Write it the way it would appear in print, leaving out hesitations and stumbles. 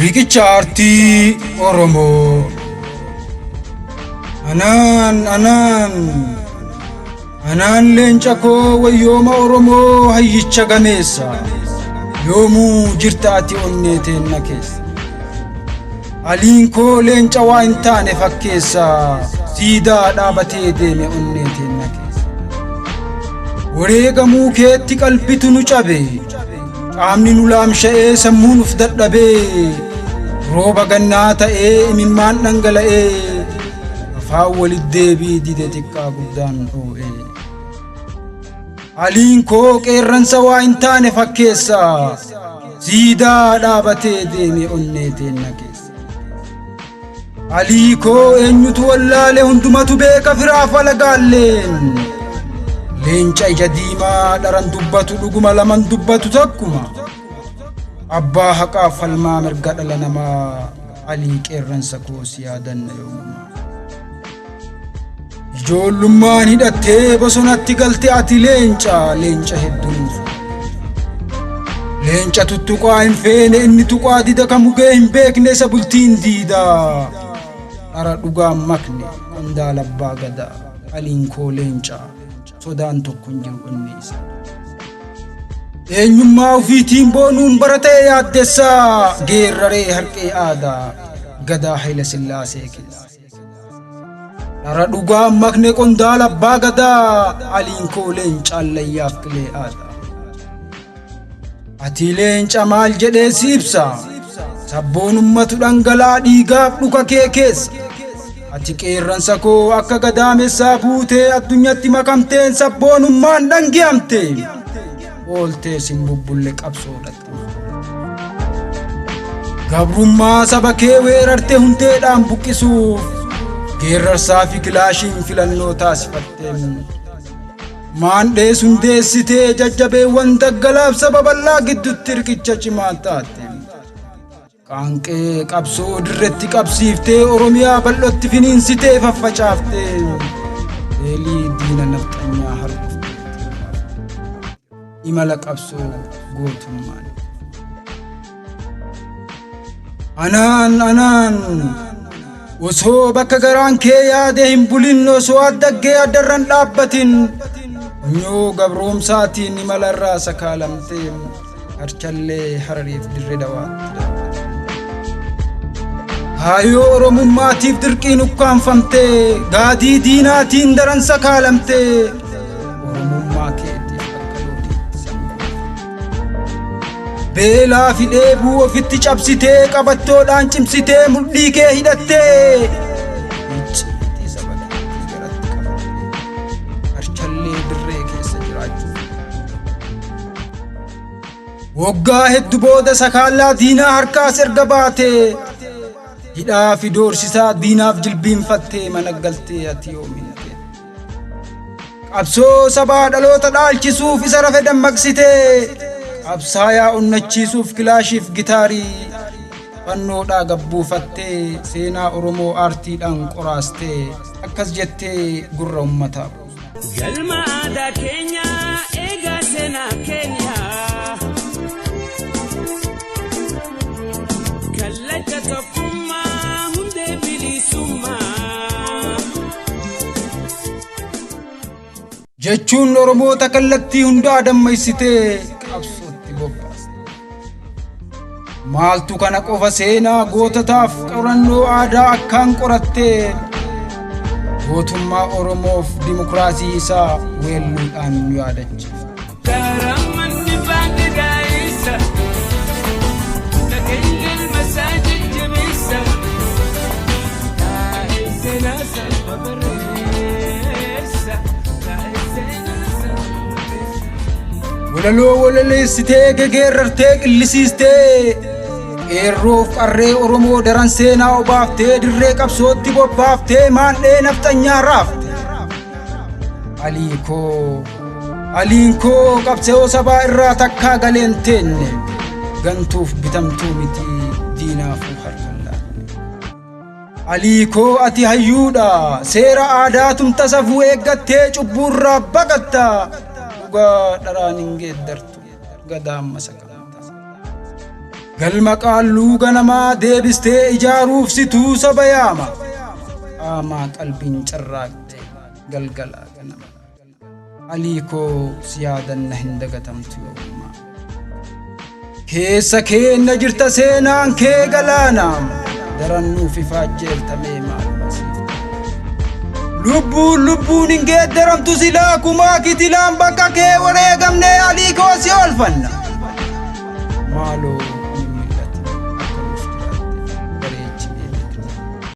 Riqicha Aartii Oromoo. Anaan anaan anaan leenca koo wayyooma Oromoo hayyicha gameessa yoomuu jirta ati onnee teenna keessa. Aliin koo leenca waa hin taane fakkeessa siidaa dhaabatee deeme onnee teenna keessa. Wareegamuu keetti qalbitu nu cabe qaamni nu laamsha'ee sammuun uf dadhabee rooba gannaa ta'ee imimmaan dhangala'ee afaan walit deebii dide xiqqaa guddaan dhoo'ee. Aliin koo qeerransa waa hin taane fakkeessa siidaa dhaabatee deeme onnee teenna keessa. Alii koo eenyutu wallaale hundumatu beeka firaaf alagaalleen. Leenca ija diimaa dharan dubbatu dhuguma laman dubbatu takkuma. Abbaa haqaa falmaa mirga dhala namaa Alii qeerransa koo si yaadanna yoomumaa. Ijoollummaan hidhattee bosonatti galte ati leenca leenca hedduun. Leenca tuttuqaa hin feene inni tuqaa dida kan mugee hin beekne isa bultiin diidaa. Dhara dhugaan makne qondaala abbaa gadaa Aliin koo leenca sodaan tokko hin jiru onnee isaa. Eenyummaa ofiitiin boonuun bara ta'e yaaddessaa geerraree harqee aadaa gadaa Hayila Sillaasee keessa. Dhara dhugaa makne qondaala abbaa gadaa Aliin koo leenca allayyaaf qilee aadaa. Ati leenca maal jedhee si ibsa sabboonummatu dhangala'aa dhiigaaf dhuka kee keessa. Ati qeerransa koo akka gadaamessaa buutee addunyatti makamteen sabboonummaan dhangi'amte. Ooltee sin bubbulle qabsoodhatte. Gabrummaa saba kee weerarte hundeedhaan buqqisuuf geerrarsaa fi kilaashiin filannoo taasifatteen. Maandhees hundeessitee jajjabeewwan daggalaaf saba bal'aa gidduutti riqicha cimaa taate. Qaanqee qabsoo dirretti qabsiiftee Oromiyaa bal'ootti finiinsitee faffacaaftee eelii diina nafxanyaa harkuftee imala qabsoo gootummaan. Anaan anaan osoo bakka garaan kee yaade hin bulin osoo addaggee addarran dhaabbatin funyoo gabroomsaatiin imala irraa sakaalamtee harchallee Harariif dirree dawaatti darbatte. Kaayyoo Oromummaatiif dirqiin ukkaanfamtee gaadii diinaatiin daran sakaalamtee Oromummaa keetiif akka loodiitti sangoofte. Beelaa fi dheebuu ofitti cabsitee qabattoodhaan cimsitee mudhii kee hidhattee icciitii saba keetii garatti qabattee harchallee dirree keessa jiraachuuf waggaa hedduu booda sakaallaa diinaa harkaas erga baatee hidhaa fi doorsisaa diinaaf jilbiinfattee mana galtee ati yoominte. Qabsoo sabaa dhaloota dhaalchisuuf isa rafe dammaqsitee qabsaayaa onnachiisuuf kilaashiif gitaarii fannoodhaa gabbuufattee seenaa Oromoo aartiidhaan qoraastee akkas jettee gurra ummataa buuste. Galma aadaa keenyaa eegaa seenaa keenyaa. Kallacha tokkummaa hundee bilisummaa. Jechuun Oromoota kallattii hundaa dammaysitee qabsootti bobbaaste. Maaltu kana qofa seenaa goototaaf qorannoo aadaa akkaan qorattee gootummaa Oromoof dimokiraasii isaa weelluudhaan nu yaadachiifte. Karammanni baanni daa'isa. Dhageenyi ilma isaa jajjabeessa. Taa'ee seenaa saba barreessa. Taa'ee seenaa saba barreessa. Walaloo walaleessitee gegeerrartee qillisiistee qeerroof qarree Oromoo daran seenaa obaaftee dirree qabsootti bobbaaftee maandhee nafxanyaa raafte. Alii koo Aliin koo qabsoo sabaa irraa takkaa galeen teenne gantuuf bitamtuu miti diinaafuu harka hin laanne. Alii koo ati hayyuudha seera aadaa tumta safuu eeggattee cubbuurraa baqatta dhugaa dharaan hin geeddartu gadaan masakamta. Galma qaalluu ganamaa deebistee ijaaruuf situu saba yaama. Qaamaa qalbiin carraaqxe galgalaa ganama. Alii koo si yaadanna hin dagatamtu yoomumaa. Keessa keenna jirta seenaan kee galaana. Daran nuuf ifaajjeertamee maaluma siif ta'a. Lubbuun lubbuun hin geeddaramtu silaa kumaa kitilaan bakka kee wareegamnee alii koo si oolfanna. Maaloo.